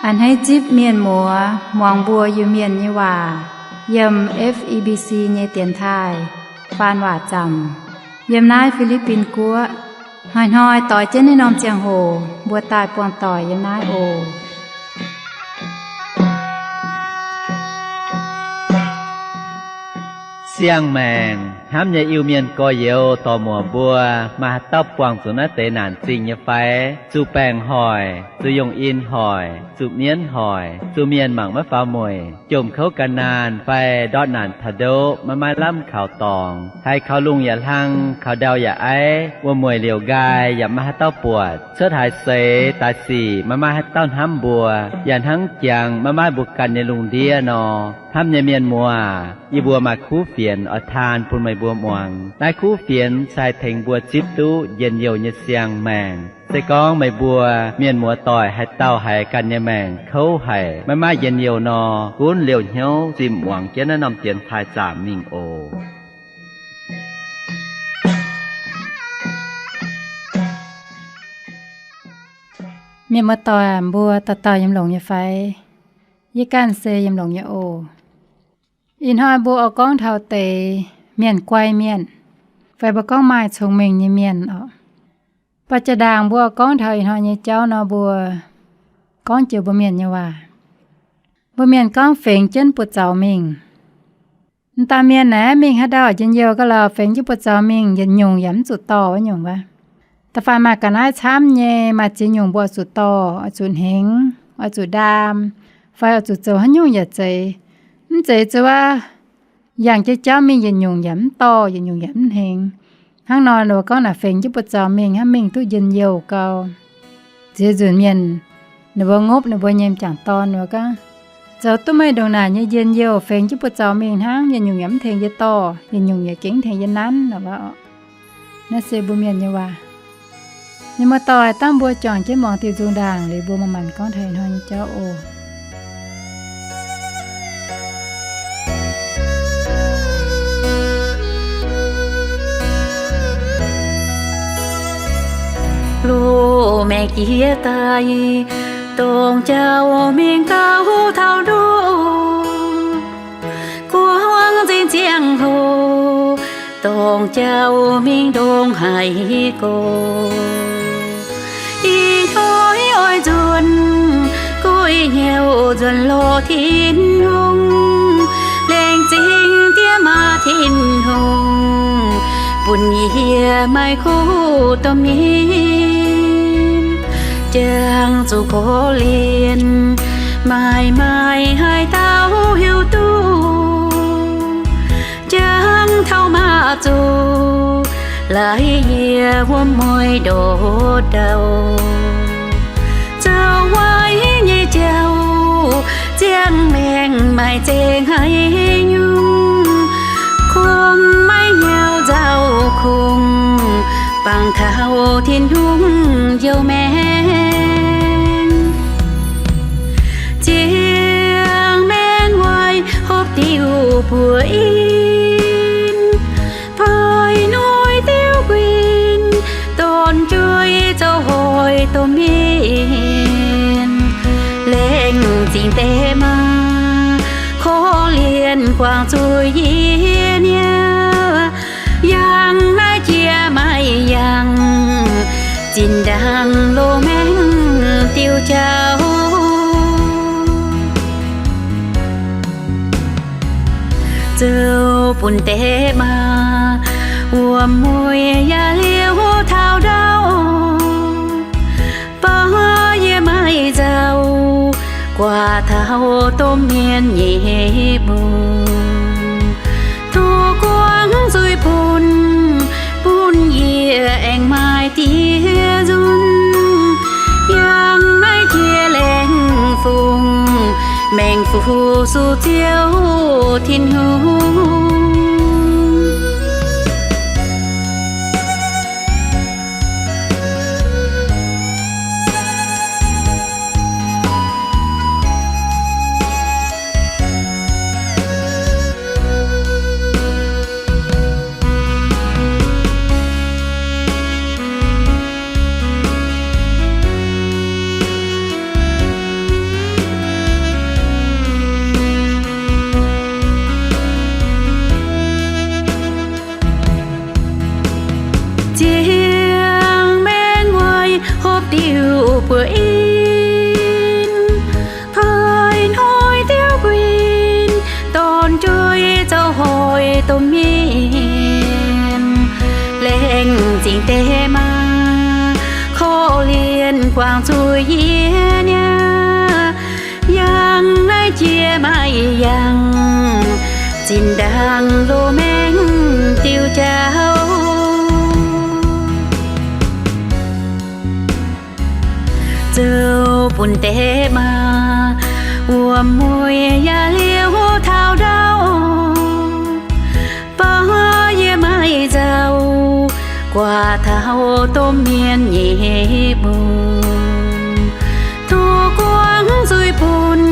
A'hneiv zipv mienh muoz muangx mbuo Iu-Mienh nyei waac yiem F E B C nyei dienx taaih faan waac zaamc yiem naaiv Fi^li^bin Guoqv. Hnoi-hnoi doix jienv naaiv norm ziangh hoc mbuo daaih buangh doic yiem naaiv oc. Siang-maengc hnamv nyei Iu-Mienh gorx-youz dorc-muoc mbuo, maaih haaix dauh buangh zuqc naaiv deix naanc zingh nyei fai? Zuqc baengc hoic, zuqc yongh in hoic, zuqc mienv hoic, zuqc mienh mangc maiv faaux mueic, jomc kouv gan naanh fai ndortv naanc taux ndoqv maiv maaih lamh kaux dorngx, haiz kaux lungh yaac hlang, kaux ndau yaac aiv, wuom-mueic liouc nqaai yaac maiv maaih haaix dauh buatc, cuotv haaix seix daaih sic maiv maaih haaix dauh hnamv mbuo, yaac hnangv jangx maiv maaih mbuo ganh nyei lungh ndiev nor. Hnamv nyei mienh muoz, yie mbuo maaih kuv fienx oix taan bun meih mbuo muangx. Naaiv kuv fienx se haih tengx mbuo zipv duqv njien-youh nyei siang-maengc. Se gorngv meih mbuo mienh muoz doic haaix dauh haiz ganh nyei maengc kouv haic, maiv maaih njien-youh nor, gunv liouh hnyouv zimh muangx jienv naaiv norm dienx taaih zaamc mingh oc. Mienh muoz doic, mbuo dauh dauh yiem longx nyei fai? Yie ganh se yiem longx nyei oc. Ih hnoi mbuo oix gorngv taux deix mienh guai mienh, fai mbuo gorngv maaih cong-mengh nyei mienh oc. Baac jaa-ndaangc mbuo oix gorngv taux ih hnoi nyei jauv nor, mbuo gorngv joux mbuo mienh nyei waac. Mbuo mienh gorngv fengx jienv buoz-zaux mingh. M'dauh mienh naaiv mingh haaix ndau njien-youh ga'lauh fengx jienv buoz-zaux mingh, yietc nyungc yaac mv zuqc dorh wuov nyungc wuov. Da'faanh maaih ga'naaiv camv nyei, maaih ziex nyungc mbuo oix zuqc dorh, oix zuqc hnengx, oix zuqc ndaam, fai oix zuqc zoux haaix nyungc yaac zeiz. Mv zeiz zuov wuov, yangh jienv jauv mingh yietc nyungc yaac mv dorh, yietc nyungc yaac mv hnengx. Hnangv nor ninh mbuo gorngv naaic fengx jienv buoz-zaux mingh hnangv mingh duqv njien-youh gau. Ziex nzunc mienh ninh mbuo ngopv ninh mbuo nyei m'jangc dorn ninh mbuo gorngv, zoux duqv meih ndongc naaic nyei njien-youh, fengx jienv buoz-zaux mingh hnangv, yietc nyungc yaac mv tengx yie dorh, yietc nyungc yaac gengh mv tengx yie nanv nor. Naaiv se mbuo mienh nyei waac. Mienh muoz-doic, dangh mbuo juangc jienv muangx diuh nzung ndaangc liuz mbuo manc-manc gorngv taux ih hnoi nyei jauv oc. Loz-maengc jiex daaih, dongh jauv mingh gauh taux ndoqv, guangc nzengc ziangh hoc, dongh jauv mingh ndongc haaix gorx. Ih hnoi oix nzuonx, guei hnyouv nzuonx lorz Tin-Hungh, laengz zingh diex maac Tin-Hungh, bun yie maiv kuv domh mienh, jangx zuqc korv-lienh, maaih maaih haaix dauh hiuv duqv, jangx taux maaz zuqc laaix yie wuom mueiz ndortv ndau. Zoux waaic nyei jauv, ziangh maengc maaih zengc haaix nyungc, kungx maiv hnyouv nzauh kungx, bangc taux Tin-Hungh youh maengc. Ziangh maengc waaic hopv diuh buoz in, poix noic diuh guin, donx jueiv zoux hoic domh mienh. Laengz zingh diex maac korv-lienh guangc zuiz yie niaa, yangh naaiv jiex maiv yangh, zinh ndaangc loz-maengc diuh jauv. Zoux bun diex maac wuom mueiz yaac liouh taux ndau. Baac yie maiv nzauh, guaax taux domh mienh nyei mbuox, duqv guangc zuiz bun, bun yie aengx maaih diex nzunc, yangh naaiv jiex laengz fungc, maengx fu-sux Ziouv Tin-Hungh. zuqc yie niaa, yangh naaiv jiex maaih yangh, zinh ndaangc loz-maengx diuh jauv. Zoux bun deix maa, wuom-mueiz yaac liuz taux ndau, baac yie maaih nzauh guaax taux domh mienh nyei bung. Tov guangc zuiz bun,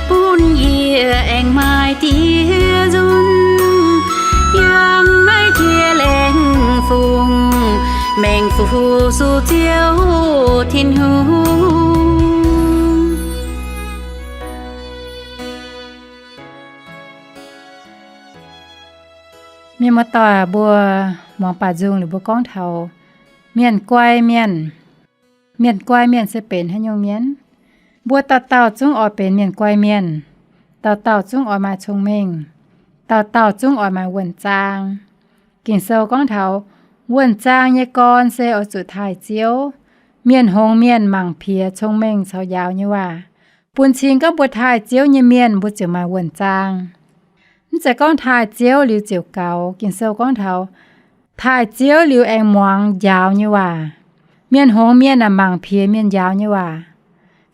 bun yie aengx maaih diex nzunc, yangh naaiv jiex laengz fungc, maengx fu suv Ziouv Tin-Hungh. Mienh muoz-doic, mbuo muangx baac nzung liuz mbuo gorngv taux mienh guai mienh. Mienh guai mienh se benx haaix nyungc mienh? Mbuo dauh dauh zungv oix benx mienh guai mienh. Dauh dauh zungv oix maaih cong-mengh. Dauh dauh zungv oix maaih wuonh zaang. Ging-Sou gorngv taux wuonh zaang nyei gorn se oix zuqc taaih Ziouv. Mienh hngongx mienh mangc piex cong-mengh caux njaaux nyei waac, bun cing gorngv mbuo taaih Ziouv nyei mienh mbuo ziouc maaih wuonh zaang. Mv zeiz gorngv taaih Ziouv liuz ziouc gaux. Ging-Sou gorngv taux taaih Ziouv liuz aengx muangx njaaux nyei waac. Mienh hngongx mienh aah, mangc piex mienh njaaux nyei waac.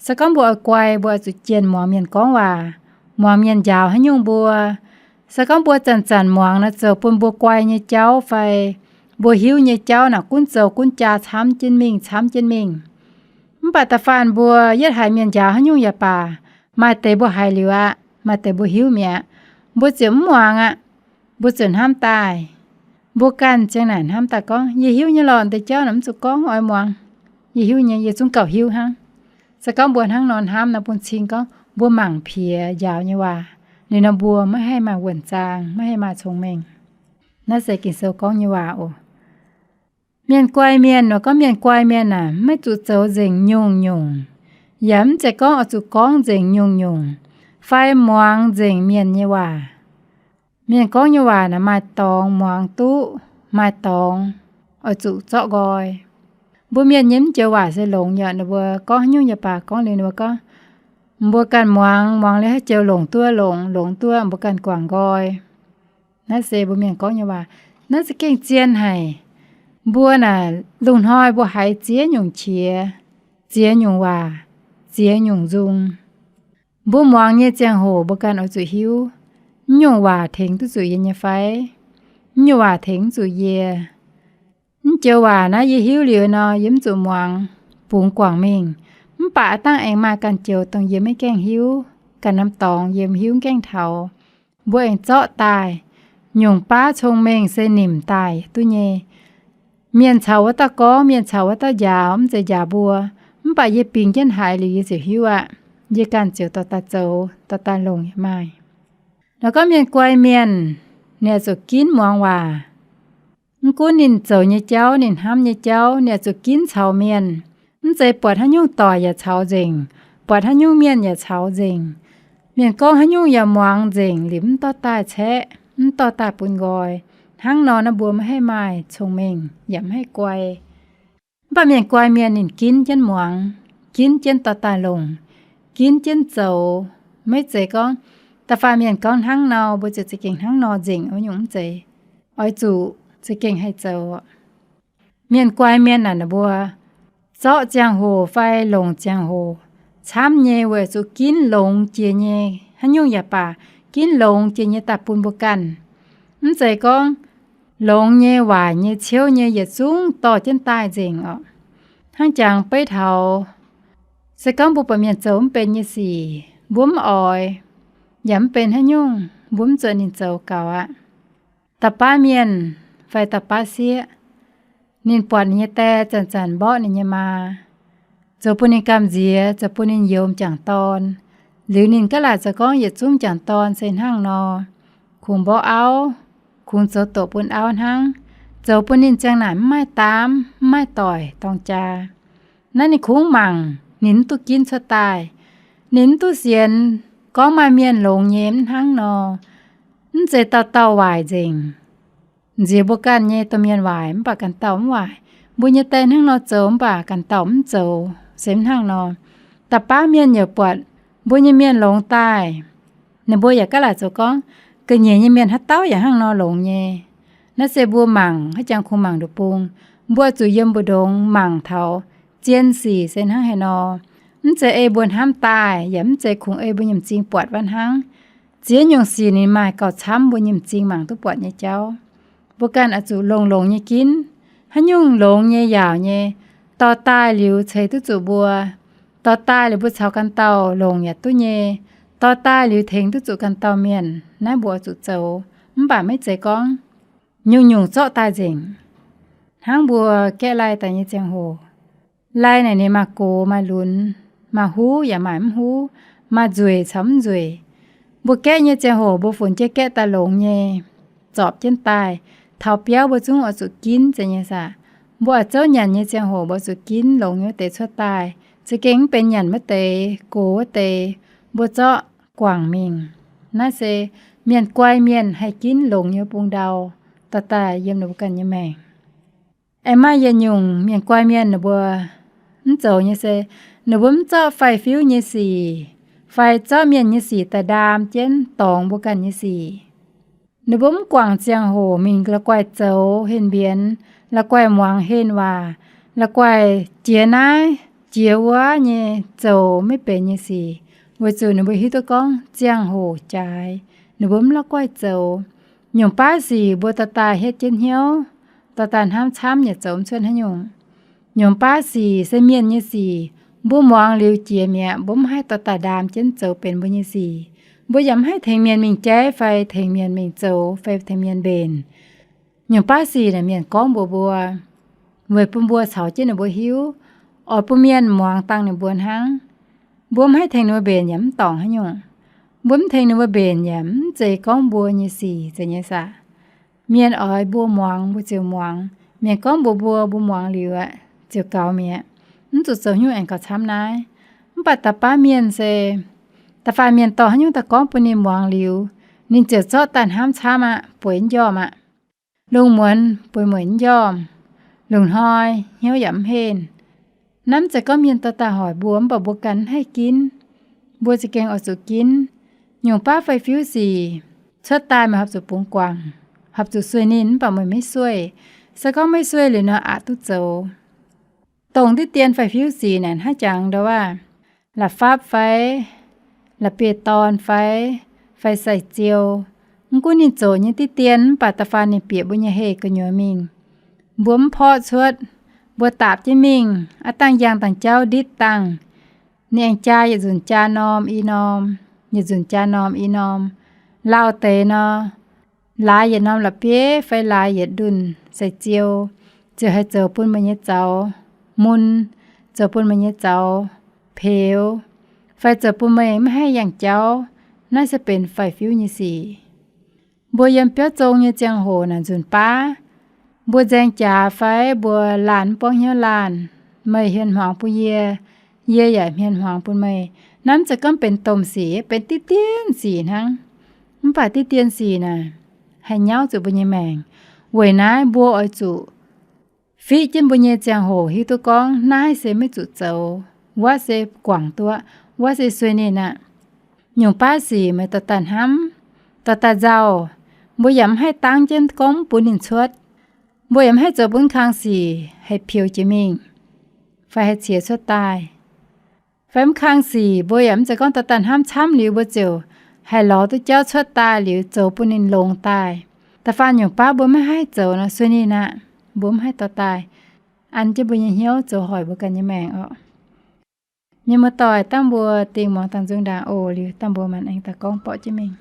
Se gorngv mbuo oix guai, mbuo oix zuqc jienh muangx mienh gorngv waac, muangx mienh njaaux haaix nyungc mbuo. Se gorngv mbuo zanc-zanc muangx nor, zoux bun mbuo guai nyei jauv fai mbuo hiuv nyei jauv naaic gunv zoux gunv jaa camv jienv mingh, camv jienv mingh. Mv baac da'faanh mbuo yietv haiz mienh njaaux haaix nyungc yaac baac, maaih deix mbuo haiz liuz aqv, maaih deix mbuo hiuv mi'aqv, mbuo ziouc mv muangx aqv. Mbuo ziouc hnamv daaih, mbuo ganh ziang naaic hnamv daaih gorngv, yie hiuv nyei lorqc, deix jauv naaic mv zuqc gorngv, oix muangx. Yie hiuv nyei, yie zungv gauh hiuv hnangv. Se gorngv mbuo hnangv nor hnamv nor, bun cing gorngv mbuo mangc piex njaaux nyei waac, liuz nor mbuo maiv haih maaih wuonh zaang, maiv haih maaih cong-mengh. Naaiv se Ging-Sou gorngv nyei waac oc. Mienh guai mienh, nor gorngv mienh guai mienh aah, maiv zuqc zoux nzengc nyungc-nyungc, yaac mv zeiz gorngv oix zuqc gorngv nzengc nyungc-nyungc fai muangx nzengc mienh nyei waac. Mienh gorngv nyei waac naaic maaih dorngx muangx duqv, maaih dorngx oix zuqc zorqv nqoi. Mbuo mienh nyei mv joux waac se longx yaac, ninh mbuo gorngv haaix nyungc yaac baac gorngv liuz ninh mbuo gorngv, mbuo ganh muangx, muangx liuz haaix joux longc duqv, longx, longx duqv mbuo ganh guangc nqoi. Naaiv se mbuo mienh gorngv nyei waac. Naaiv za'gengh zien haic. Mbuo naaic lungh hnoi mbuo haiz ziex nyungc qiex, ziex nyungc waac, ziex nyungc nzung. Mbuo muangx nyei ziangh hoc mbuo ganh oix zuqc hiuv, mv nyungc waac tengx duqv zuqc yie nyei fai? Mv nyungc waac tengx mv zuqc yie? Mv joux waac naaiv yie hiuv liuz nor, yie mv zuqc muangx, bungx guangc mingh. Mv baac dangh aengx maaih ganh joux dongh yie maiv gaengh hiuv, ganh norm dorngx yie mv hiuv, mv gaengh taux. Mbuo aengx zorqv daaih, nyungc baav cong-mengh se nimc daaih duqv nyei. Mienh caux wuov dauh gorngv, mienh caux wuov dauh njaaux, mv zeiz njaaux mbuo. Mv baac yie bingx jienv haiz liuz yie ziouc hiuv aqv. Yie ganh ziouc dorh daaih zoux, dorh daaih longc yaac maaih. Nor gorngv mienh guai mienh, ninh oix zuqc ginv muangx waac. Mv gunv ninh zoux nyei jauv, ninh hnamv nyei jauv, ninh oix zuqc ginv caux mienh. Mv zeiz buatc haaix nyungc doic yaac caux nzengc, buatc haaix nyungc mienh yaac caux nzengc. Mienh gorngv haaix nyungc yaac muangx nzengc liuz mv dorh daaih caeqv, mv dorh daaih bun nqoi. Hnangv nor naaiv mbuo maiv haih maaih cong-mengh yaac maiv haih guai. Mv baac mienh guai mienh ninh ginv jienv muangx, ginv jienv dorh daaih longc, ginv jienv zoux. Maiv zeiz gorngv, da'faanh mienh gorngv hnangv nor, mbuo ziouc za'gengh hnangv nor nzengc, wuov nyungc mv zeiz. Oix zuqc za'gengh haih zoux. Mienh guai mienh naaic, ninh mbuo zorqv ziangh hoc fai longc ziangh hoc camv nyei weic zuqc ginv longx jiex nyei, haaix nyungc yaac baac, ginv longx jiex nyei daaih bun mbuo ganh. Mv zeiz gorngv longx nyei, waaic nyei, ciouv nyei yietc zungv dorh jienv daaih nzengc oc. Hnangv jangx beiv taux, se gorngv mbuo buatc mienh zoux mv benx nyei sic, mbuo mv oix, yaac mv benx haaix nyungc, mbuo mv zuqc ninh zoux gaux aqv. Da'baav mienh fai da'baav sieqv, ninh buatc ninh nyei die zanc-zanc mborqv ninh nyei maa, zoux bun ninh gamh nziex, zoux bun ninh youz m'jangc dorn. Liuz ninh gaav laaic zoux gorngv yietc zungv m'jangc dorn se hnangv nor, kungx mborqv auv, kungx zoux doqc bun auv hnangv, zoux bun ninh ziang naaic mv maaih daamv, mv maaih doic dorng jaa. Naaiv ninh kungx mangc, ninh mv duqv ginv cuotv daaih. Ninh mv duqv sienx gorngv maaih mienh longx nyei mv hnangv nor. Mv zeiz dauh dauh waaic nzengc. Nziex mbuo ganh nyei domh mienh waaic, mv baac ganh dauh mv waaic. Mbuo nyei die hnangv nor zoux, mv baac ganh dauh mv zoux. Se hnangv nor, da'baav mienh yaac buatc mbuo nyei mienh longx daaih, ninh mbuo yaac gaav laaic zoux gorngv, ga'nyiec nyei mienh haaix dauh yaac hnangv nor longx nyei. Naaiv se mbuo mangc haaix jangx kungx mangc nduqc bung, mbuo zuqc yiem mbu'ndongx mangc taux zien sic se hnangv haaix nor. Mv zeiz ei mbuo hnamv daaih, yaac mv zeiz kungx ei mbuo nyei m'zing buatc waac hnangv. Ziex nyungc sic ninh maaih gauh camv mbuo nyei m'zing mangc duqv buatc nyei jauv. Mbuo ganh oix zuqc longx-longx nyei ginv, haaix nyungc longx nyei yaauc nyei, dorh daaih liuz ceix duqv zuqc mbuo, dorh daaih liuz mbuo caux ganh dauh longx yaac duqv nyei, dorh daaih liuz tengx duqv zuqc ganh dauh mienh, naaiv mbuo oix zuqc zoux. Mv baac maiv zeiz gorngv nyungc-nyungc zorqv daaih nzengc. Hnangv mbuo gaeqv lai daaih nyei ziangh hoc, lai naaic ninh maaih gox maaih lunx, maaih huv yaac maaih mv huv, maaih nzueic caux mv nzueic. Mbuo gaeqv nyei ziangh hoc mbuo funx jienv gaeqv daaih longx nyei, zorpc jienv daaih, taux biauv mbuo zungv oix zuqc ginv zeiz nyei saah. Mbuo oix zouv nyanc nyei ziangh hoc mbuo oix zuqc ginv longx nyei wuov deix cuotv daaih. Za'gengh mv benx nyanc wuov deix, gox wuov deix, mbuo zorqv guangc mingh. Naaiv se mienh guai mienh haih ginv longx nyei bung ndau, dorh daaih yiem ninh mbuo ganh nyei maengc. Aengx maaih yietc nyungc mienh guai mienh ninh mbuo mv zoux nyei se, ninh mbuo mv zorqv faix-fiuv nyei sic, fai zorqv mienh nyei sic daaih ndaam jienv dorngx mbuo ganh nyei sic. Ninh mbuo mv guangc ziangh hoc mingh la'guaih zoux henh mbienx, la'guaih muangx henh waac, la'guaih jiex naaiv jiex wuov nyei zoux maiv benx nyei sic, weic zuqc ninh mbuo hiuv duqv gorngv ziangh hoc jaaix, ninh mbuo mv la'guaih zoux. Nyungc baav sic mbuo dorh daaih hietv jienv hnyouv, dorh daaih hnamv camv yaac zoux mv cuotv haaix nyungc. Nyungc baav sic se mienh nyei sic, mbuo muangx liuz jiex mi'aqv, mbuo mv haih dorh daaih ndaam jienv zoux benx mbuo nyei sic. Mbuo yaac mv haih tengx mienh mingh jaiv fai tengx mienh mingh zoux fai tengx mienh mbenc. Nyungc baav sic naaic mienh gorngv mbuox mbuo, weic bun mbuo caux jienv ninh mbuo hiuv, oix bun mienh muangx dangh ninh mbuo hnangv. Mbuo mv haih tengx ninh mbuo mbenc yaac mv dorngc haaix nyungc. Mbuo mv tengx ninh mbuo mbenc yaac mv zeiz gorngv mbuo nyei sic zeiz nyei saah. Mienh oix mbuo muangx mbuo ziouc muangx, mienh gorngv mbuox mbuo, mbuo muangx liuz aqv ziouc gaux mi'aqv. Mv zuqc zoux haaix nyungc aengx gauh camv naaiv. Mv baac da'faanh mienh se, da'faanh mienh dorh haaix nyungc daaih gorngv bun ninh muangx liuz, ninh ziouc zorqv daaih hnamv camv aqv, bueix mv njormh aqv. Lungh muonz bueix mueic mv njormh, lungh hnoi hnyouv yaac mv henh. Naaiv mv zeiz gorngv mienh dorh daaih hoic mbuo, mv baac mbuo ganh mv haih ginv. Mbuo za'gengh oix zuqc ginv. Nyungc baav faix-fiuv sic cuotv daaih meih horpc zuqc bungx guangc, horpc zuqc sueih ninh mv baac meih maiv sueih. Se gorngv maiv sueih liuz nor aqc duqv zoux. Dongh diqv dien faix-fiuv sic naaic hnangv jangx ndau wuov, la'fapv fai, la'bieiv-dorn fai, fai sai-ziou, mv gunv ninh zoux nyei diqv dien mv baac da'faanh ninh bieqc mbuo nyei heh gu'nyuoz mingh, mbuo mv porqv cuotv, mbuo daapc jienv mingh, aav dangh yangh dangh jauv nditv dangh, ninh aengx jaa yietc nzunc jaa norm i norm, yietc nzunc jaa norm i norm, lauh deix nor, laaix yietc norm la'bieiv fai laaix yietc ndunh sai-ziou, ziouc haih zoux bun meih nyei zaux mun, zoux bun meih nyei zaux peux, fai zoux bun meih maiv haih yangh jauv. Naaiv se benx faix-fiuv nyei sic. Mbuo yiem biauv zong nyei ziangh hoc naaic nzunc baav, mbuo nzaeng jaax fai mbuo laanh mv borngv hnyouv laanh, meih hmien hmuangx bun yie, yie yaac hmien hmuangx bun meih. Naaiv mv zeiz gorngv benx domh sic, benx diqv dien sic hnangv. Mv baac diqv dien sic naaic haih nyauv zuqc mbuo nyei maengc. Weic naaiv mbuo oix zuqc fiqv jienv mbuo nyei ziangh hoc hiuv duqv gorngv naaiv se maiv zuqc zoux, wuov se guangc duqv, wuov se sueih ninh aqv. Nyungc baav sic meih dorh daaih hnamv, dorh daaih nzauh, mbuo yaac mv haih dangv jienv gorngv mv bun ninh cuotv. Mbuo yaac mv haih zoux bun kang sic haih peux jiex mingh fai haih ciex cuotv daaih. Fai mv kang sic mbuo yaac mv zeiz gorngv dorh daaih hnamv camv liuz mbuo ziouc haih lorz duqv jauv cuotv daaih liuz zoux bun ninh longx daaih. Da'faanh nyungc baav mbuo maiv haih zoux nor, sueih ninh aqv, mbuo mv haih dorh daaih an jienv mbuo nyei hnyouv zoux hoic mbuo ganh nyei maengc orqc. Mienh muoz-doic, dangh mbuo dingh muangx dangh nzung ndaangc oc. Liuz dangh mbuo maanc aengx daaih gorngv borqv jienv mingh.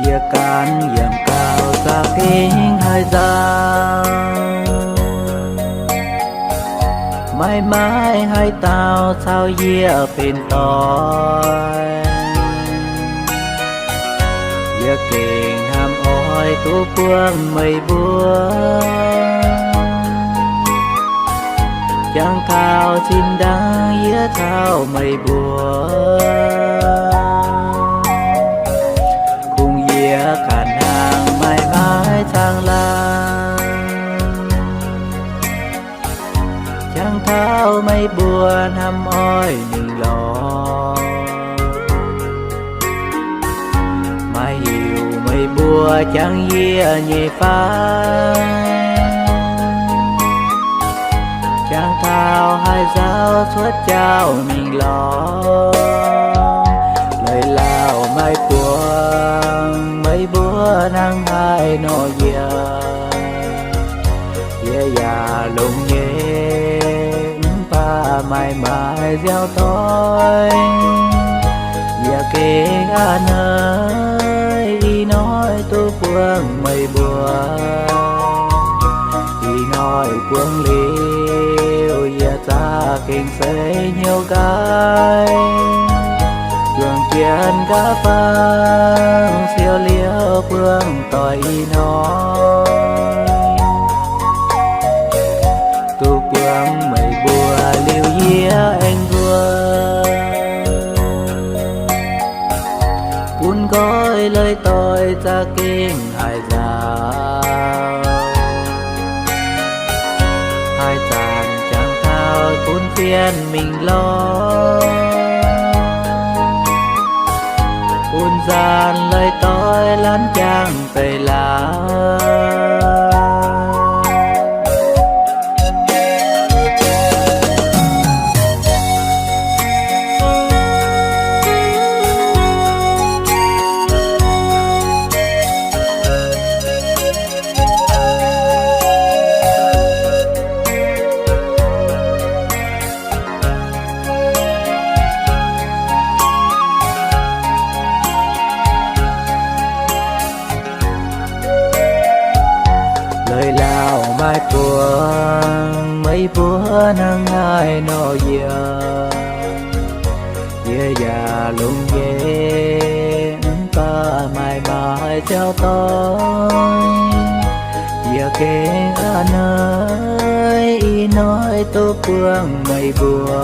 Yie gan yiem gau za'gengh haih nzauh, maiv maaih Haaix dauh caux yie benx doic, yie gengh hnamv oix duqv buangh meih mbuo. Jangx taux zinh ndaangc yie caux meih mbuo, kungx yie ganh hnangv maiv maaih caangh laangh. Jangx taux meih mbuo hnamv oix mingh lorz, maiv hiuv meih mbuo jangx yie nyei fai. Jangx taux haih nzauh cuotv jauv mingh lorz, leiz lauh maiv buangh meih mbuo hnangv haaix nor yie. Yie yaac longx nyei, mv baac maaih maaih nziaaux doic, yie gengh a'hneiv ih hnoi duqv buangh meih mbuo. Ih hnoi buangh liuz, yie za'gengh seix hnyouv nqaai, juangc jienv nqa'fangv siou liouh buangh doic ih hnoi. Duqv buangh meih mbuo liuz yie aengx nzuonx, bun nqoi leiz doic za'gengh haih nzauh. Haaix zanc jangx taux bun fien mingh lorz, bun nzaanx leiz doic lanv jangx deix laauh. Leiz lauh maaih buangh meih mbuo hnangv haaix nor yie, yie yaac longx nyei, mv baac maaih maaih nziaaux doic, yie gengh a'hneiv ih hnoi duqv buangh meih mbuo.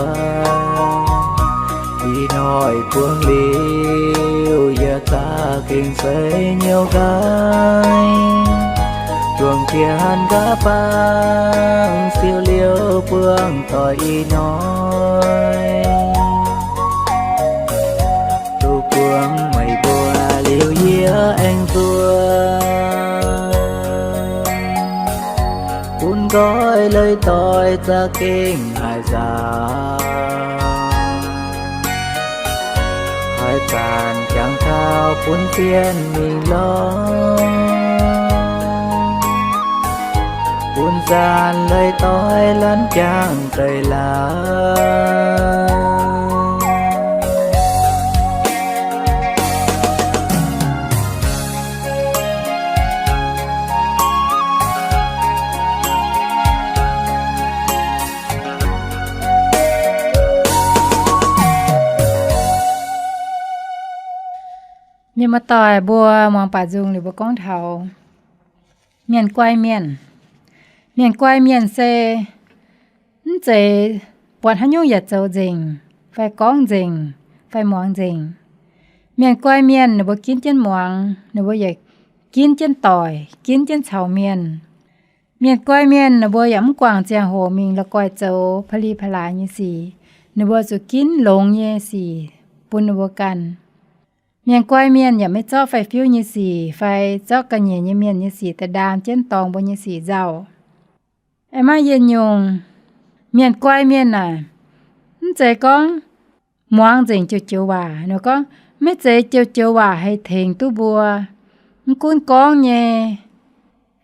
Ih hnoi buangh liuz, yie za'gengh seix hnyouv nqaai, juangc jienv nqa'fangv siou liouh buangh doic ih hnoi. Duqv buangh meih mbuo liuz yie aengx nzuonx, bun nqoi leiz doic za'gengh haih nzauh. Haaix zanc jangx taux bun fien mingh lorz, bun nzaanx leiz doic lanv jangx deix laauh. Mienh muoz-doic mbuo muangx baac nzung liuz mbuo gorngv taux mienh guai mienh. Mienh guai mienh se mv zeiz buatc haaix nyungc yaac zoux nzengc, fai gorngv nzengc, fai muangx nzengc. Mienh guai mienh ninh mbuo ginv jienv muangx, ninh mbuo yaac ginv jienv doic, ginv jienv caux mienh. Mienh guai mienh ninh mbuo yaac mv guangc ziangh hoc mingh la'guaih zoux pa'li pa'laaix nyei sic. Ninh mbuo zuqc ginv longx nyei sic bun ninh mbuo ganh. Mienh guai mienh yaac maiv zorqv faix-fiuv nyei sic fai zorqv ga'nyiec nyei mienh nyei sic daaih ndaam jienv dorngx mbuo nyei sic nzauh. Aengx maaih yietc nyungc mienh guai mienh naaic, mv zeiz gorngv muangx nzengc joux-joux waac. Ninh gorngv maiv zeiz joux-joux waac haih tengx duqv mbuo. Mv gunv gorngv nyei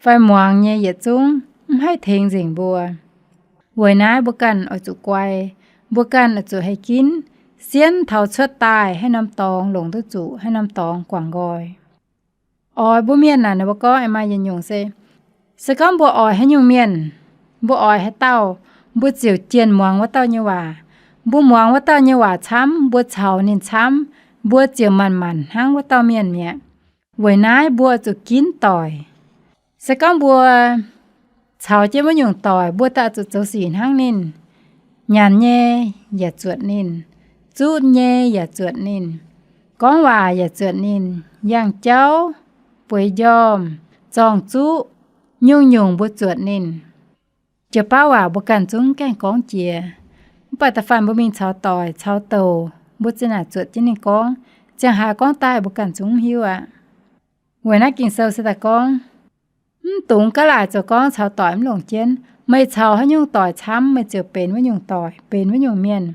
fai muangx nyei yietc zungv mv haih tengx nzengc mbuo. Weic naaiv mbuo ganh oix zuqc guai, mbuo ganh oix zuqc haih ginv sienx taux cuotv daaih haaix norm dorngx longc duqv zuqc, haaix norm dorngx guangc nqoi. Oix mbuo mienh naaic, ninh mbuo gorngv aengx maaih yietc nyungc se, se gorngv mbuo oix haaix nyungc mienh, mbuo oix haaix dauh, mbuo ziouc jienh muangx wuov dauh nyei waac. Mbuo muangx wuov dauh nyei waac camv, mbuo caux ninh camv, mbuo ziouc manc-manc hnangv wuov dauh mienh mi'aqv. Weic naaiv mbuo oix zuqc ginv doic. Se gorngv mbuo caux jienv wuov nyungc doic, mbuo daaih zuqc zoux sic hnangv ninh. Nyanc nyei yaac zuotc ninh, zuqv nyei yaac zuotc ninh, gorngv waac yaac zuotc ninh, yangh jauv, bueix njormh, zorng-zuqv, nyungc-nyungc mbuo zuotc ninh. Joux baav waac mbuo ganh zungv gaengh gorngv jiex, mv baac da'faanh mbuo mingh caux doic caux douc, mbuo zinh naaic zuotc jienv ninh gorngv, ziangh haaix gorngv daaih mbuo ganh zungv mv hiuv aqv. Weic naaiv Ging-Sou se daaih gorngv, mv dungx gaav laaic zoux gorngv caux doic mv longc jienv. Meih caux haaix nyungc doic camv, meih ziouc benx wuov nyungc doic, benx wuov nyungc mienh.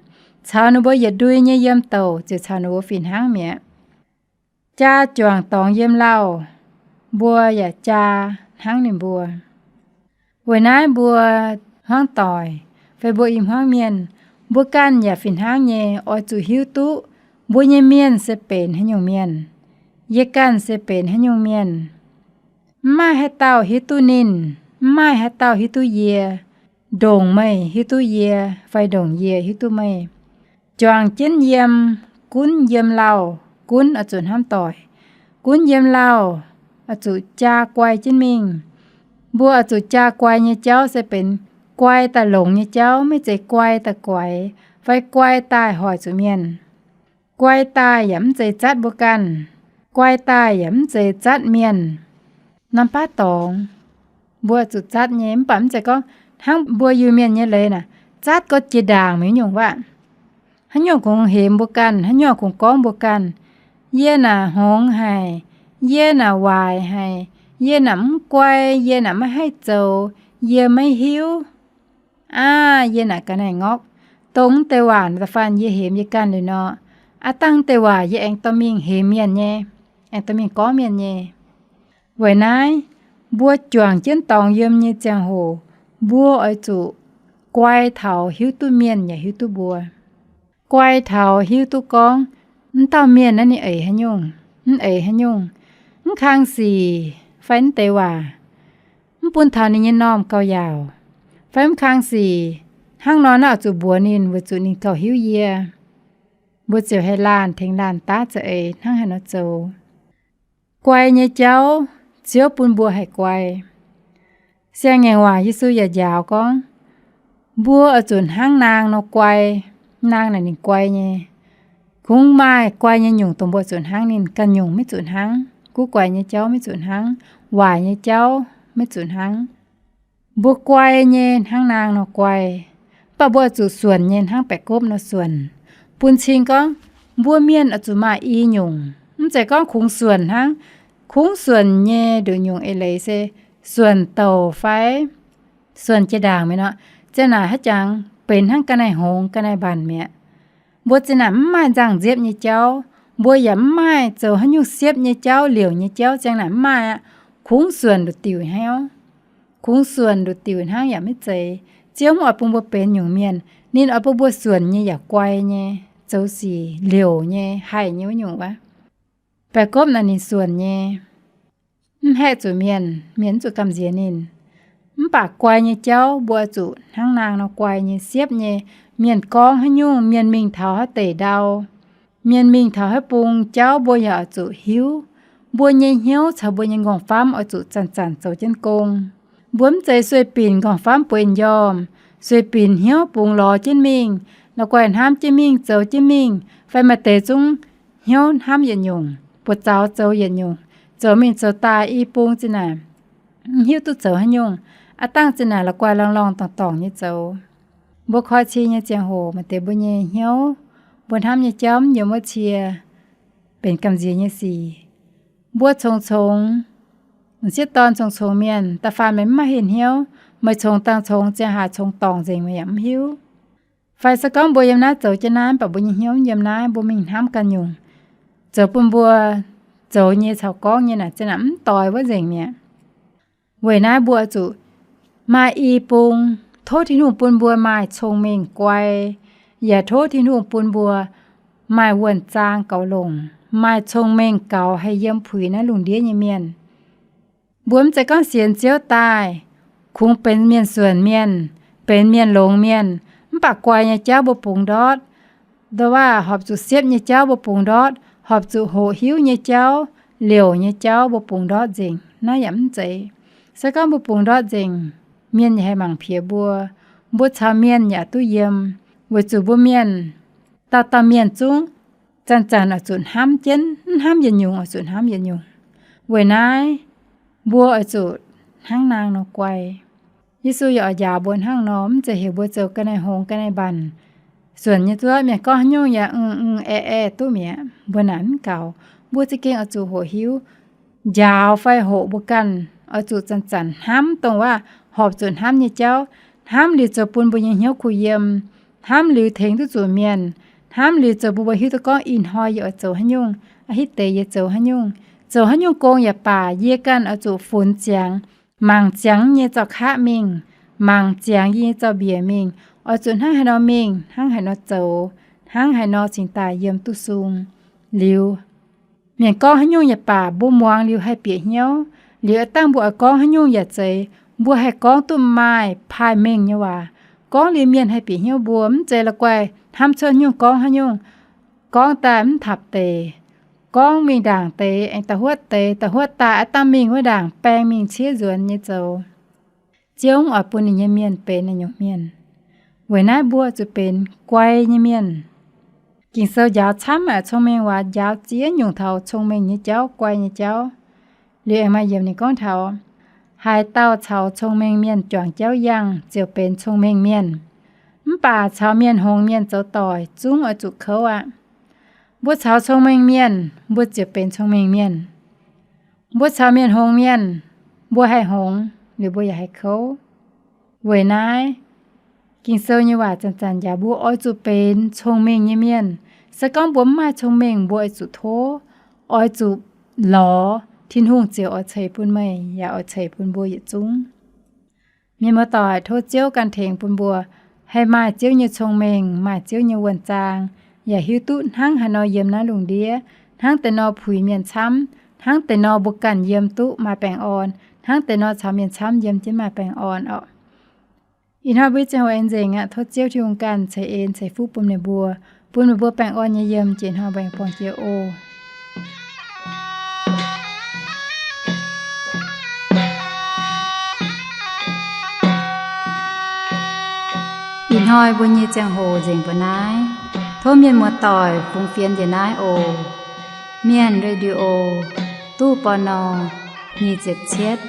Caux ninh mbuo yietc ndui nyei yiem douc ziouc caux ninh mbuo fih hnangv mi'aqv. Jaa juangc dorngx yiem lauh, mbuo yaac jaa hnangv ninh mbuo. Weic naaiv mbuo hmuangv doic fai mbuo i hmuangv mienh, mbuo ganh yaac fih hnangv nyei oix zuqc hiuv duqv mbuo nyei mienh se benx haaix nyungc mienh. Yie ganh se benx haaix nyungc mienh. Mv maaih haaix dauh hiuv duqv ninh, mv maaih haaix dauh hiuv duqv yie. Ndongc meih hiuv duqv yie fai ndongc yie hiuv duqv meih. Juangc jienv yiem, gunv yiem lauh, gunv oix zuqc hnamv doic. Gunv yiem lauh oix zuqc jaa guai jienv mingh. Mbuo oix zuqc jaa guai nyei jauv se benx guai daaih longx nyei jauv, maiv zeiz guai daaih guaix fai guai daaih hoic zuqc mienh. Guai daaih yaac mv zeiz zatv mbuo ganh. Guai daaih yaac mv zeiz zatv mienh. Norm baav dorngx mbuo zuqc zatv nyei, mv baac mv zeiz gorngv hnangv mbuo Iu-Mienh nyei leiz naaic, zatv gorngv jiex ndaangc mi'aqv nyungc waac. Haaix nyungc kungx hemx mbuo ganh, haaix nyungc kungx gorngv mbuo ganh, yie naaic hngongx haic, yie naaic waaic haic, yie naaic mv guai, yie naaic maiv haih zoux, yie maiv hiuv. Aav, yie naaic ga'naaiv ngorc, dongh deix waac da'faanh yie hemx yie ganh liuz nor, aav dangh deix waac yie aengx dorh mingh hemx mienh nyei, aengx dorh mingh gorngv mienh nyei. Weic naaiv, mbuo juangc jienv dorngx yiem nyei ziangh hoc, mbuo oix zuqc guai taux hiuv duqv mienh yaac hiuv duqv mbuo. Guai taux hiuv duqv gorngv, mv dauh mienh naaiv ninh eix haaix nyungc, mv eix haaix nyungc, mv kang sic fai mv deix waac, mv bun taux ninh nyei normh gauh yaauc, fai mv kang sic hnangv nor naaiv oix zuqc mbuox ninh weic zuqc ninh gauh hiuv yie. Mbuo ziouc haih laanh tengx laanh daav za'eix hnangv haaix nor zoux. Guai nyei jauv, Ziouv bun mbuo haih guai. Siang-ngaengc waac Yesu yaac njaaux gorngv, mbuo oix zuqc hnangv naang nor guai. Naang naaic ninh guai nyei. Kungx maaih guai nyei nyungc dongh mbuo zuqc hnangv ninh, ganh nyungc maiv zuqc hnangv. Guv guaix nyei jauv maiv zuqc hnangv. Waaic nyei jauv maiv zuqc hnangv. Mbuo guai nyei hnangv naang nor guai, mv baac mbuo oix zuqc suonc nyei hnangv baeqc gopv nor suonc. Bun cing gorngv, mbuo mienh oix zuqc maaih i nyungc, mv zeiz gorngv kungx suonc hnangv. Kungx suonc nyei nduqc nyungc eix leiz se suonc douc fai suonc jiex ndaangc mi'aqv nor, ziang naaic haaix jangx benx hnangv ga'naaiv hngongx ga'naaiv mbanc mi'aqv. Mbuo ziang naaic mv maaih nzangc-nziepv nyei jauv, mbuo yaac mv maaih zoux haaix nyungc siepv nyei jauv, liouc nyei jauv, ziang naaic mv maaih aqv. Kungx suonc nduqc diuc hnangv, kungx suonc nduqc diuc hnangv yaac maiv zeiz. Ziouv mv oix bun mbuo benx nyungc mienh. Ninh oix bun mbuo suonc nyei yaac guai nyei, zoux sic liouc nyei, haih nyei wuov nyungc wuov. Baeqc gopv naaic ninh suonc nyei, mv haeqv zuqc mienh, mienh mv zuqc gamh nziex ninh. Mv baac guai nyei jauv mbuo zuqc hnangv naang nor guai nyei, siepv nyei. Mienh gorngv haaix nyungc, mienh mingh taux haaix deic ndau, mienh mingh taux haaix bung, jauv mbuo yaac oix zuqc hiuv. Mbuo nyei hnyouv caux mbuo nyei nqorngv-famv oix zuqc zanc-zanc zoux jienv gong. Mbuo mv zeiz sueih binc nqorngv-famv bueix njormh, sueih binc hnyouv bungx lorz jienv mingh, la'guaih hnamv jienv mingh, zoux jienv mingh, fai maaih deix zungv hnyouv hnamv yietc nyungc, buoz-zaux zoux yietc nyungc, zoux mingh zoux daaih i bung ziang naaic mv hiuv duqv zoux haaix nyungc. Aav dangh ziang naaic la'guaih lorngh-lorngh dorngh-dorngh nyei zoux. Mbuo koi cie nyei ziangh hoc, maaih deix mbuo nyei hnyouv, mbuo hnamv nyei jauv mv yiem wuov cie, benx gamh nziex nyei sic. Mbuo congx-congx, m'sieqv dorn congx-congx mienh, da'faanh meih mv maaih hingh hnyouv, meih congx dangh congx, ziang haaix congx dorngc nzengc meih yaac mv hiuv. Fai se gorngv mbuo yiem naaiv zoux jienv naaiv, mv baac mbuo nyei hnyouv mv yiem naaiv, mbuo mingh hnamv ganh nyungc, zoux bun mbuo zoux nyei caux gorngv nyei naaic ziang naaic mv doix wuov nzengc mi'aqv. Weic naaiv mbuo zuqc maaih i bung, tov Tin-Hungh bun mbuo maaih cong-mengh guai, yaac tov Tin-Hungh bun mbuo maaih wuonh zaang goux longc, maaih cong-mengh gaux haih yiem puix naaiv lungh ndiev nyei mienh. Mbuo mv zeiz gorngv sienx Ziouv daaih, kungx benx mienh suonc mienh, benx mienh longx mienh, mv baac guai nyei jauv mbuo bungx ndortv. Ndoh waac horpc zuqc siepv nyei jauv mbuo bungx ndortv, horpc zuqc hoqc hiuv nyei jauv, liouc nyei jauv mbuo bungx ndortv nzengc. Naaiv yaac mv zeiz. Se gorngv mbuo bungx ndortv nzengc, mienh yaac haih mangc piex mbuo. Mbuo caux mienh yaac duqv yiem, weic zuqc mbuo mienh dauh dauh mienh zungv zanc-zanc oix zuqc hnamv jienv, mv hnamv yietc nyungc oix zuqc hnamv yietc nyungc. Weic naaiv, mbuo oix zuqc hnangv naang nor guai. Yesu yaac oix njaaux mbuo hnangv nor, mv zeiz heuc mbuo zoux ga'naaiv hngongx ga'naaiv mbanc. Suonc nyei zuov, mienh gorngv haaix nyungc yaac ng-ng ae-ae duqv mi'aqv, mbuo naaic mv gaux. Mbuo za'gengh oix zuqc hoqc hiuv njaaux fai hoqc mbuo ganh, oix zuqc zanc-zanc hnamv dongh waac horpc zuqc hnamv nyei jauv. Hnamv liuz zoux bun mbuo nyei hnyouv kuh yiem, hnamv liuz tengx duqv zuqc mienh, hnamv liuz zoux bun mbuo hiuv duqv gorngv ih hnoi yie oix zoux haaix nyungc, a'hitv deix yie zoux haaix nyungc. Zoux haaix nyungc gong yaac baac, yie ganh oix zuqc funx ziangx, mangc ziangx nyei zaux kaqv mingh, mangc ziangx yie nyei zaux-mbiec mingh, oix zuqc hnangv haaix nor mingh, hnangv haaix nor zoux, hnangv haaix nor cingx daaih yiem duqv sung. Liuz, mienh gorngv haaix nyungc yaac baac, mbuo muangx liuz haih bieqc hnyouv. Liuz aav dangh mbuo oix gorngv haaix nyungc yaac zeiz, mbuo haih gorngv duqv maaih paaiv mengh nyei waac. Gorngv liuz mienh haih bieqc hnyouv mbuo, mv zeiz la'guaih hnamv cuotv nyungc gorngv haaix nyungc. Gorngv daaih mv tapc deix, gorngv mingh ndaangc deix, aengx da'huotv deix, da'huotv daaih aav dangh mingh wuov ndaangc baeng mingh ciev nzuonx nyei zoux. Ziouv mv oix bun ninh nyei mienh benx naaiv nyungc mienh. Weic naaiv mbuo zuqc benx guai nyei mienh. Ging-Sou njaaux camv aqv, cong-mengh waac njaaux ziex nyungc taux cong-mengh nyei jauv, guai nyei jauv. Liuz aengx maaih yiemc ninh gorngv taux, haaix dauh caux cong-mengh mienh juangc jauv yangh ziouc benx cong-mengh mienh. Mv baac caux mienh hngongx mienh zoux doic zungv oix zuqc kouv aqv. Mbuo caux cong-mengh mienh, mbuo ziouc benx cong-mengh mienh. Mbuo caux mienh hngongx mienh, mbuo haih hngongx, liuz mbuo yaac haih kouv. Weic naaiv, Ging-Sou nyei waac zanc-zanc njaaux mbuo oix zuqc benx cong-mengh nyei mienh. Se gorngv mbuo mv maaih cong-mengh, mbuo oix zuqc tov, oix zuqc lorz Tin-Hungh ziouc oix ceix bun meih, yaac oix ceix bun mbuo yietc zungv. Mienh muoz-doic, tov Ziouv ganh tengx bun mbuo haih maaih Ziouv nyei cong-mengh, maaih Ziouv nyei wuonh zaang, yaac hiuv duqv hnangv haaix nor yiem naaiv lungh ndiev, hnangv deix nor puix mienh camv, hnangv deix nor mbuo ganh yiem duqv maaih baengh orn, hnangv deix nor caux mienh camv yiem jienv maaih baengh orn oc. Ih hnoi mbuo nyei ziangh hoc aengx nzengc aqv. Tov Ziouv Tin-Hungh ganh ceix en ceix fuqv bun meih mbuo, bun meih mbuo baengh orn nyei yiem jiex hnoi mbuo aengx buangh jiex oc. Ih hnoi mbuo nyei ziangh hoc nzengc mbuo naaiv. Tov mienh muoz-doic fungx fienx njiec naaiv oc. Mienh Radio, ตู้ ปณ. nyic ziepc cietv,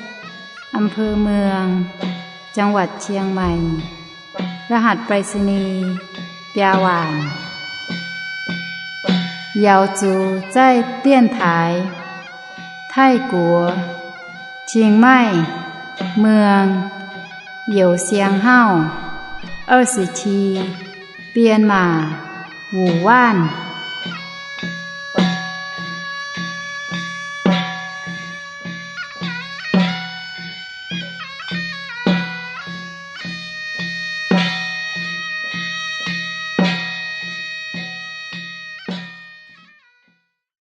อำเภอเมือง จังหวัดเชียงใหม่ รหัสไปรษณีย์ biaa waanc. 瑶族在电台 Taiv-Guoqv, Chiang Mai, เมือง Youh Siang Hauv, 二十七, 编码 Wu Wanv.